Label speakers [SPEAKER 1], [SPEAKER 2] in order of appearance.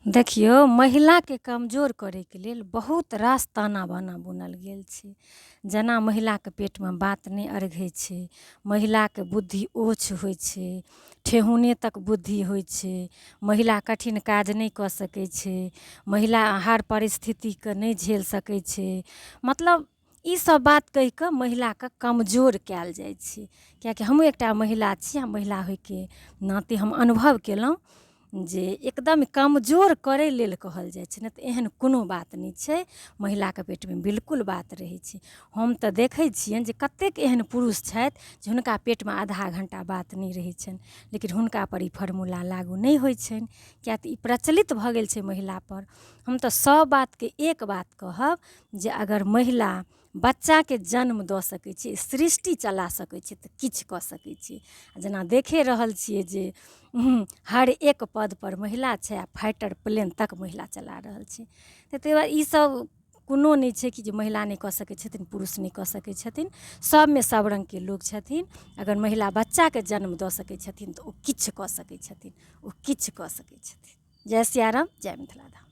[SPEAKER 1] देखियौ, महिलाके कमजोर करैके लेल बहुत रास ताना बाना बुनल गेल छै। जेना महिलाके पेटमे बात नहि अरघै छै, महिलाके बुद्धि ओछ होइ छै, ठेहुने तक बुद्धि होइ छै, महिला कठिन काज नहि कऽ सकै छै, महिला हर परिस्थितिके नहि झेल सकै छै। मतलब ईसब बात कहिकऽ महिलाके कमजोर कयल जाइ छै। किएकि हमहूँ एकटा महिला छी आओर महिला होइके नाते हम अनुभव कयलहुँ जे एकदम कमजोर करै लेल कहल जाइ छै, नहि तऽ एहन कोनो बात नहि छै। महिलाके पेटमे बिल्कुल बात रहै छै। हम तऽ देखै छियनि जे कतेक एहन पुरुष छथि जे हुनका पेटमे आधा घण्टा बात नहि रहै छनि, लेकिन हुनकापर ई फॉर्मूला लागू नहि होइ छनि, किएक तऽ ई प्रचलित भऽ गेल छै महिलापर। हम तऽ सभ बातके एक बात कहब जे अगर महिला बच्चाके जन्म दऽ सकै छै, सृष्टि चला सकै छै, तऽ किछु कऽ सकै छै। जेना देखे रहल छियै जे हर एक पदपर महिला छै आओर फाइटर प्लेन तक महिला चला रहल छै। तऽ ताहि दुआरे ईसब कोनो नहि छै कि जे महिला नहि कऽ सकै छथिन, पुरुष नहि कऽ सकै छथिन। सबमे सब रङ्गके लोक छथिन। अगर महिला बच्चाके जन्म दऽ सकै छथिन तऽ ओ किछु कऽ सकै छथिन, ओ किछु कऽ सकै छथिन। जय सियाराम, जय मिथिला धाम।